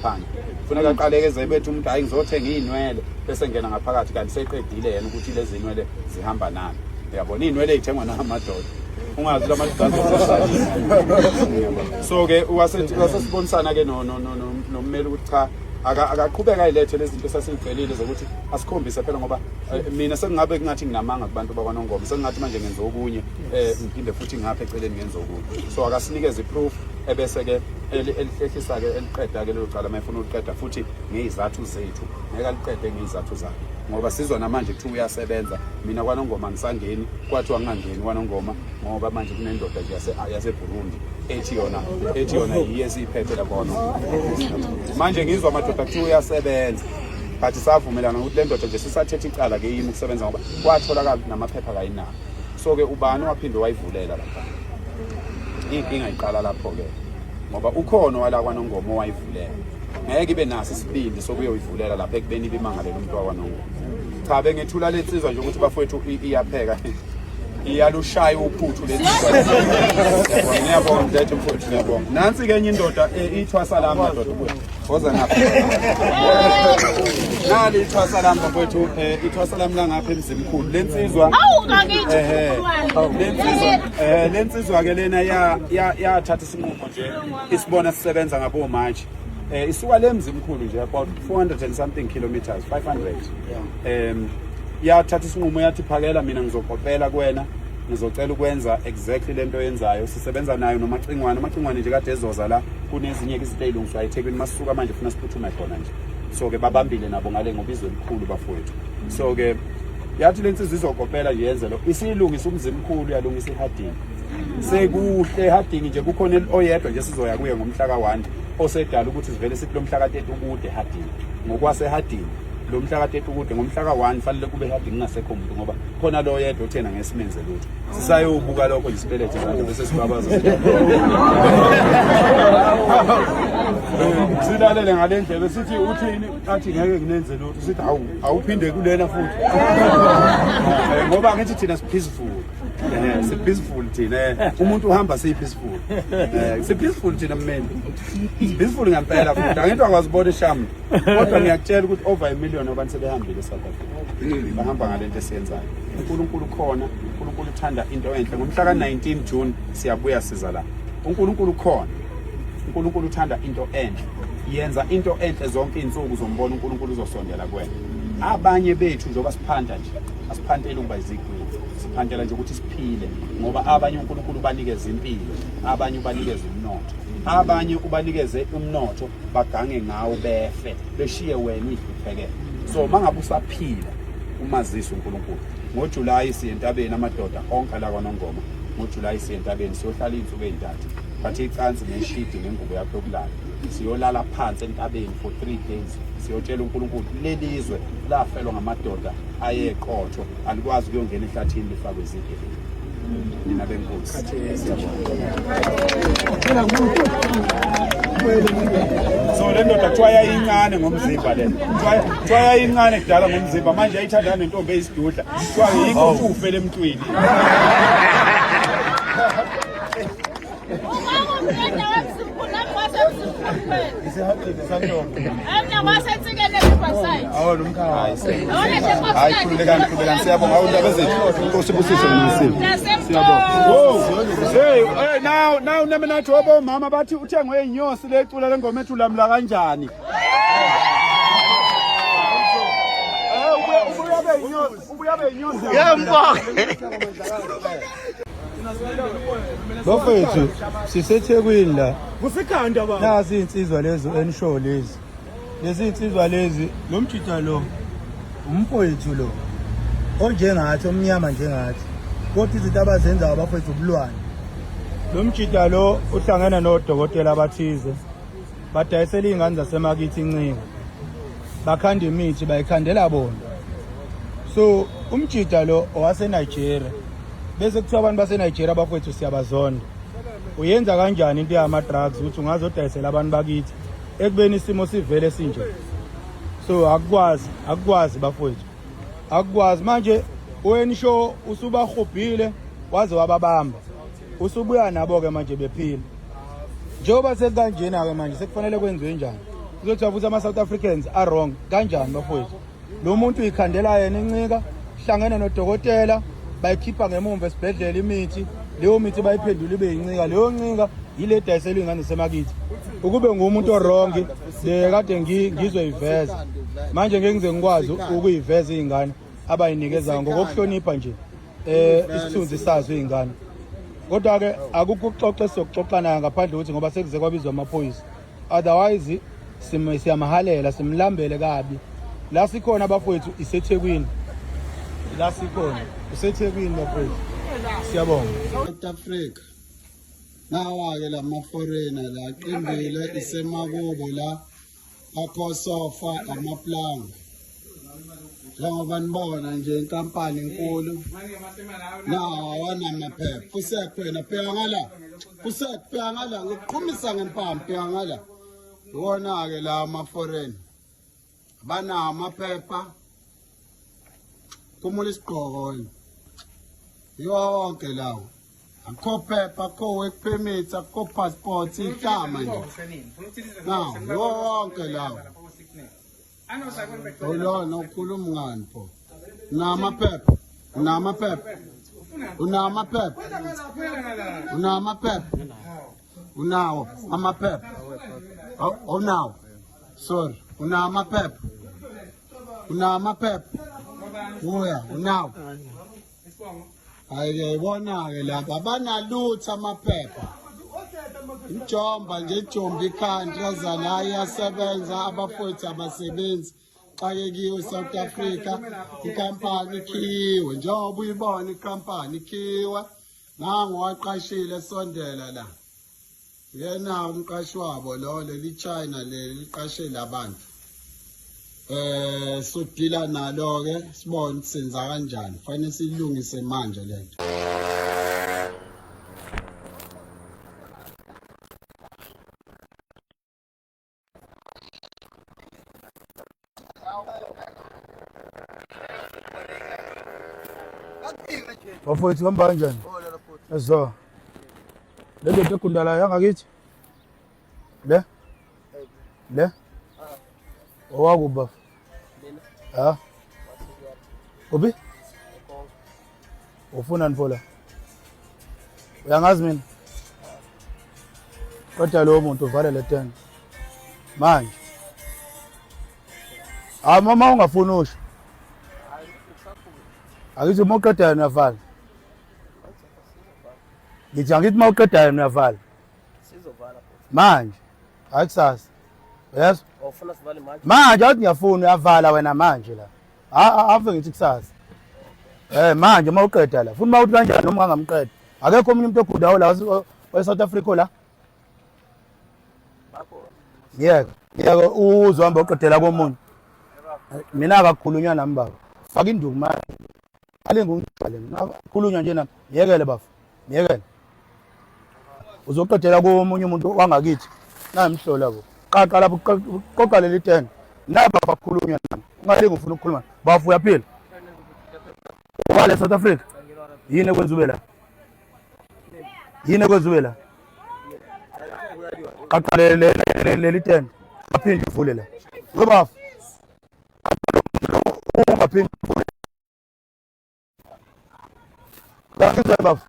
Phandle kufuneka aqaleke eze bethi umuntu hayi ngizothenga iy'nwele bese ngena ngaphakathi kanti seqedile yena ukuthi lezi nwele zihamba nani. Uyabona iy'nwele ey'thengwa namadoda ungazi la madoda azosalisa. So-ke wasesibonisana-ke nommeli ukuthi cha akaqhubeka ayilethe lezi zinto esasiyicelile zokuthi asikhombise phela ngoba eh, mina sekungabe kungathi nginamanga kubantu bakwaNongoma sekungathi manje ngenza okunye um ngiphinde futhi ngapha eceleni ngenza okunye so akasinikeze i-proof ebese-ke elihlehlisa-ke eliqeda-ke lelo cala uma efuna ukuqeda futhi ngey'zathu zethu ngeke aliqede ngey'zathu zakhe ngoba sizwa namanje kuthiwa uyasebenza mina kwanongoma ngisangeni kwathiwa ngingangeni kwanongoma ngoba manje kunendoda nje yaseburundi ethi yona ethi yona yiyo esiyiphethe lapha kwanongoma manje ngizwa amadoda kuthiwa uyasebenza but savumelana ukuthi le ndoda nje sisathetha icala ke yimi ukusebenza ngoba kwatholakala namaphepha kayinawo so-ke ubani waphinde wayivulela lapha inkinga iqala lapho-ke ngoba ukhona owala kwaNongoma owayivulela ngeke ibe naso isibindi sokuyoyivulela lapha ekubeni ibimangalela umuntu wakwaNongoma cha bengethula le nsizwa nje ukuthi bafowethu iyapheka iyalushaya uphuthu le nsizwa ngiyabonga mdethu mfowethu ngiyabonga nansi-ke enye indoda eh, ithwasa lami madoda woza ngapha nali ithwasa lami bafowethu eh, ithwasa lami langapha emzimkhulu le nsizwa eh, le nsizwa ke lena yathatha isinqumo nje isibona sisebenza ngabo manje eh isuka le mzimkhulu nje about 400 and something kilometers 500 yathatha isinqumo yathi phakela mina ngizokopela kuwena ngizocela ukwenza exactly lento oyenzayo sisebenza nayo nomacingwane umacingwane nje kade ezoza la kunezinye izinto ey'lungiswayo ethekwini masisuka manje funa siphuthume khona nje so-ke babambile nabo ngale ngoba izwe likhulu bafowethu so-ke yathi le nsizwa izokopela nje yenze lo isiyilungisa umzimkhulu yalungisa ihadini sekuhle ehadini nje kukhona oyedwa nje sizoya kuye ngomhla ka-1 osedala ukuthi sivele sithi lo mhla ka-30 ukude ehadini ngokwasehadini lo mhla ka-30 ukude ngomhla ka-1 fanele kube ehadini kungasekho muntu ngoba khona lo oyedwa othena ngesimenze lutho sisayobuka lokho nje sibelethe izandla bese sibabaza silalele ngale ndlebe sithi uthini athi ngeke nginenze lutho sithi hawu awuphinde kulena futhi eh, ngoba ngithi thina si-peaceful eh, si-peaceful thina eh, umuntu uhamba siyi-peaceful si-peaceful thina mmeli si-peaceful ngempela futhi angithi akwazi ubona ishamu kodwa ngiyakutshela ukuthi over a million abantu sebehambile e-South Africa bahamba ngale nto esiyenzayo uNkulunkulu ukhona uNkulunkulu uthanda into enhle ngomhla ka-19 June siyabuya siza la uNkulunkulu ukhona uNkulunkulu uthanda into enhle yenza into enhle zonke izinsuku uzombona uNkulunkulu uzosondela kuwena abanye bethu njengoba siphanda nje asiphanteli ukuba izigwili siphantela nje ukuthi siphile ngoba abanye uNkulunkulu ubanikeza impilo abanye ubanikeza umnotho abanye ubanikeze umnotho bagange ngawo befe beshiye wena uyihluphekele so mangabe usaphila umazise uNkulunkulu ngoJuly siye entabeni amadoda onke la kwaNongoma ngoJuly siye entabeni siyohlala izinsuku ezintathu phathe icansi neshidi nengubo yakho yokulala siyolala phansi entabeni for 3 days siyotshela uNkulunkulu leli zwe lafelwa ngamadoda ayeqotho alikwazi ukuyongena ehlathini lifakwe izigebengu nina benkosi so le ndoda kuthiwa yayincane ngomzimba le kuthiwa yayincane kudala ngomzimba manje yayithandana nentombi eyisidudla kuthiwa yikho ufele emntwini Hayi khululekani khululekani siyabonga awu ndaba zethu inkosi ibusise nisile siyabonga hey hey now now nami nathi obomama bathi uthengwe inyosi lecula lengoma ethi ulamula kanjani ubuya be inyosi ubuya be inyosi yembo Bafethu siseThekwini la. Kusekhanda baba. Nazi insizwa lezo enisho lezi. Lezi insizwa lezi lo mjita lo umfowethu lo onjengathi omnyama njengathi. Kodwa izinto abazenzayo abafethu ubulwane. Lo mjita lo uhlangene nodokotela abathize. Badayisela izingane zasemakithi incingo. Bakhanda imithi bayikhandela bona. So umjita lo owaseNigeria bese kuthiwa abantu baseNigeria abafowethu siyabazonda uyenza kanjani into yama-drugs ukuthi ungazodayisela abantu bakithi ekubeni isimo sivele sinje so akukwazi akukwazi bafowethu akukwazi manje uEnshow usubahubhile waze wababamba usubuya nabo-ke manje bephila njengoba sekukanjena-ke manje sekufanele kwenziwe njani. Kuzothiwa futhi ama-South Africans a-wrong kanjani bafowethu? Lo muntu uyikhandela yena incika, hlangene nodokotela, bayikhipha ngemumva esibhedlela imithi, leyo mithi bayiphendula ibe yincika, leyo ncika yile dayiselwa iy'ngane zasemakithi. Ukube ngumuntu o-wrong bekade ngizoyiveza. Manje ngeke ngize ngikwazi ukuyiveza iy'ngane abayinikezayo ngokokuhlonipha nje isithunzi sazo iy'ngane. Kodwa-ke akukho ukuxoxa esizokuxoxa nayo ngaphandle ukuthi ngoba sekuze kwabizwa amaphoyisa. Otherwise siyamhalela simlambele kabi. La sikhona abafowethu iseThekwini. La sikhona useThekwini bafowethu. Siyabonga. South Africa. Nawa-ke la ma-foreigner la qimbile isemakubo la akhosofa amaplanga. Njengoba nibona nje inkampani enkulu nawo awanamaphepha. Fusekho wena bheka ngala. Fusekho bheka ngala ngikuqhumisa ngempama bheka ngala. Iwona-ke la ama-foreign. Banawo amaphepha. Khumula isigqoko wena. Yiwo wonke lawo. Akukho phepha, akukho work permit, akukho passport, ihlama nje. Nawo, yiwo wonke lawo. Ulona ukhuluma ngani pho? Unamaphepha, unamaphepha, unamaphepha, unamaphepha, unawo amaphepha, awunawo. Sorry, unawo amaphepha, unawo amaphepha, buya, unawo. Hayi ngiyayibona-ke lapha abanalutho amaphepha. Ijomba nje ijomba i-country azala iyasebenza abafowethu abasebenzi xakekiwe South Africa inkampani ikhiyiwe njengoba uyibona inkampani ikhiyiwe nangu waqashile sondela la Yena umqashi wabo lo leli China leli liqashe labantu. Sodila nalo ke sibone senza kanjani. Fanele silungise manje lento. Bafowethu hamba kanjani? Ezo. Le ndoda egundalayo yangakithi? Le? Le? Owakubi bafo? Ha? Kuphi? Ufuna nfola? Uyangazi mina? Kodwa lowo muntu uvale le tende. Manje. Hayi mama ungafuni usho. Akithi uma uqedayo uyavala. Ngithi angithi uma uqedayo uyavala. Sizovala futhi. Manje. Hayi kusasa. Uyezwa? Awufuna sivale manje? Manje awuthi ngiyafuna uyavala wena manje la. Ave ngithi kusasa. Manje uma uqeda la. Funa uma uthi kanjani noma ungangamqeda. Akekho omunye umuntu ogudayo la wase South Africa la. Ngiyeke. Ngiyeke uzohamba uqedela komunye. Mina akakhulunywa nami baba. Faka induku manje. Alinge ungijwayele mina. Khulunywa nje nami. Ngiyekele bafo. Ngiyekele. Uzoqedela komunye umuntu wangakithi. Nayi imhlola bo. Qaqa lapho qoqa leli tende. Nayi baba khulunywa nami. Ungalinge ufuna ukukhuluma. Bafo uyaphila. Wale South Africa. Yini ekwenza ube la? Yini ekwenza ube la? Qaqa leli tende. Aphinde uvule la. Bafo. Ungaphinde uvule. Ngizwe bafo.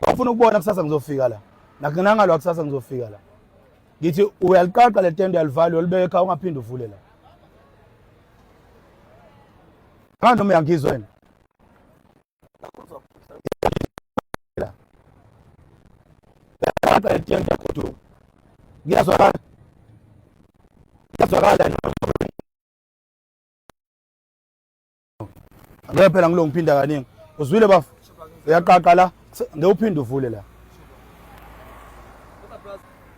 Bafuna ukubona kusasa ngizofika la. Nakunangalwa kusasa ngizofika la. Ngithi uyaliqaqa le tende uyalivala uyolibeka ekhaya ungaphinde uvule la. Ngani noma uyangizwa wena? Uyaliqaqa le tende kodwa. Ngiyazwakala. Ngiyazwakala. Angeke phela ngilo ngiphinda kaningi. Uzwile bafo? Uyaqaqa la. Ngeke uphinde uvule la.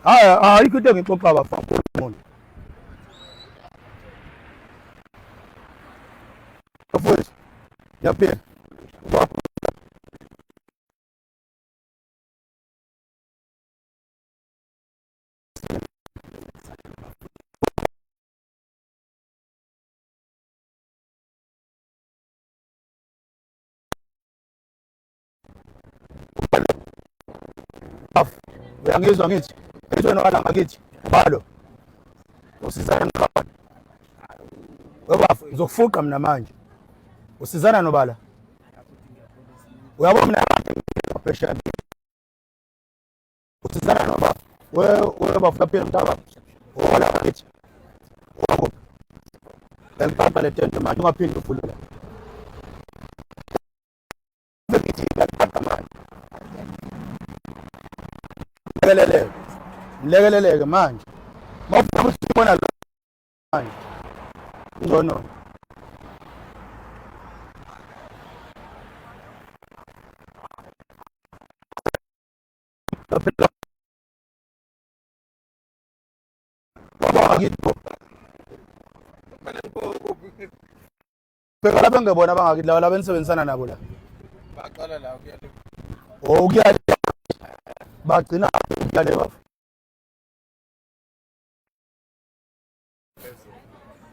Hayi ayikho into engixoxa bafo umuntu. Bafowethu. Yaphila. Uyangizwa ngithi? Ngizwe nowala ngakithi. Balo. Usizana nobala. Webafo ngizokufuqa mina manje. Usizana nobala. Uyabona mina phesheya. Usizana nobaba. We we bafo phela mntaba. Wala kithi. Wakuphi? Lempapa le tente manje ungaphinde uvule la. Mlekeleleke. Mlekeleleke manje. Mawufuna ukuthi ubona lo manje. Ngcono. Bheka lapha engebona abangakithi laba laba enisebenzisana nabo la. Baqala la ukuya le. Oh ukuya le. Bagcina ukuya le bafo.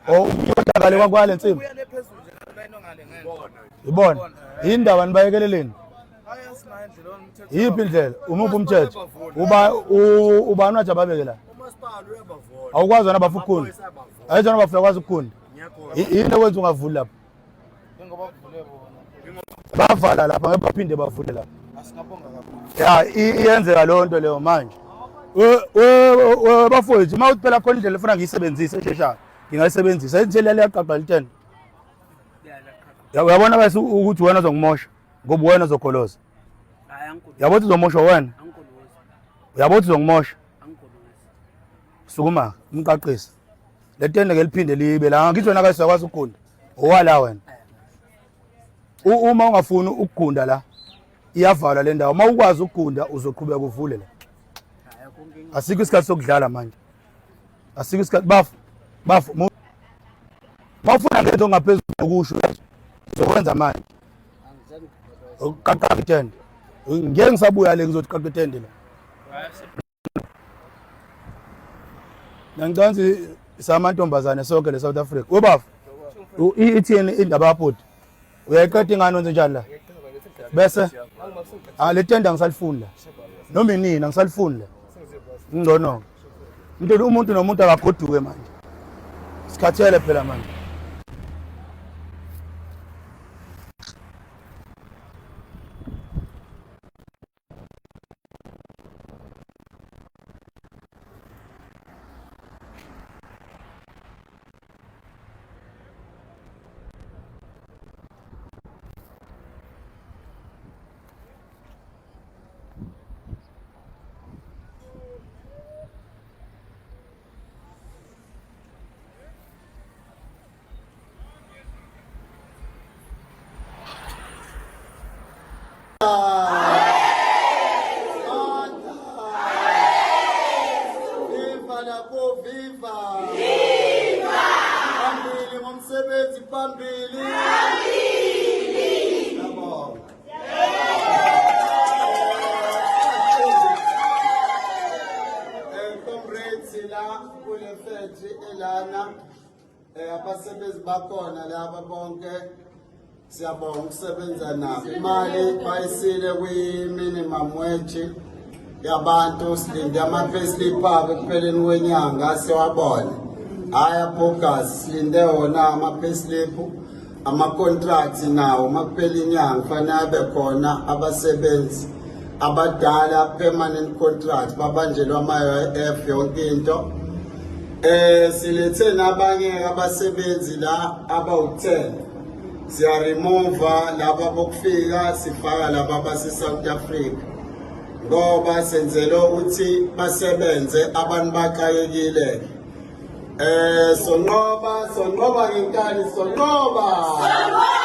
Oh uyodakale kwakwale nsimbi. Uya le phezulu nje la ino ngale ngenhla. Ibona. Yindaba nibayekeleleni? Hayi asinayo indlela umthetho. Yiphi indlela? Umuphi umthetho? Uba ubani wathi ababeke la? Umasipala uyabavola. Awukwazi wena bafo ukugunda. Ayizona bafo uyakwazi ukugunda. Yini ekwenza ungavuli lapha? Ingoba kuvule bona. Bavala lapha ngeke baphinde bavule lapha. Asingabonga kakhulu. Ya iyenzeka leyo nto leyo manje. We we bafowethu uma uthi phela khona indlela efuna ngiyisebenzise esheshayo ngingayisebenzisa indlela liyaqaqa litende. Uyabona bese ukuthi wena uzongimosha ngoba wena uzogoloza. Yabo ukuthi uzomoshwa wena. Uyabo ukuthi uzongimosha. Sukuma umqaqise. Le tende ke liphinde libe la ngithi wena kayisakwazi ukugunda. Owala wena. Uma ungafuni ukugunda la iyavalwa le ndawo. Uma ukwazi ukugunda uzoqhubeka uvule la. Asikho isikhathi sokudlala manje. Asikho isikhathi bafu bafu mawufuna ngento ongaphezulu kokusho uzokwenza manje. Uqaqaqa itende. Ngeke ngisabuya le ngizothi qaqa itende la. Ngicabanga samantombazane sonke le South Africa. Ubaba ithini indaba yabhuti? Uyayiqeda ingane wenze njani la? Bese ah le tenda ngisalifuni la. Noma inini angisalifuni la. Ngcono. Into umuntu nomuntu akagoduke manje. Sikhathele phela manje. Viva lapho viva. Viva. Phambili ngomsebenzi phambili. Phambili. Ngiyabonga. Eh comrades la kule factory elana eh abasebenzi bakhona laba bonke Siyabonga ukusebenza nabo. Imali bayisile kwi-minimum wage yabantu silinde ama-payslip abo ekupheleni kwenyanga siwabone. Hhayi abogus silinde wona ama-payslip ama-contract nawo uma kuphela inyanga kufanele abe khona abasebenzi abadala permanent contract babanjelwe ama-UIF yonke into. Eh silethe nabanye abasebenzi la abawu-10 siya-remove laba bokufika sifaka laba abase-South Africa ngoba senzele ukuthi basebenze abantu baxakekile eh sonqoba sonqoba ngenkani sonqoba sonqoba.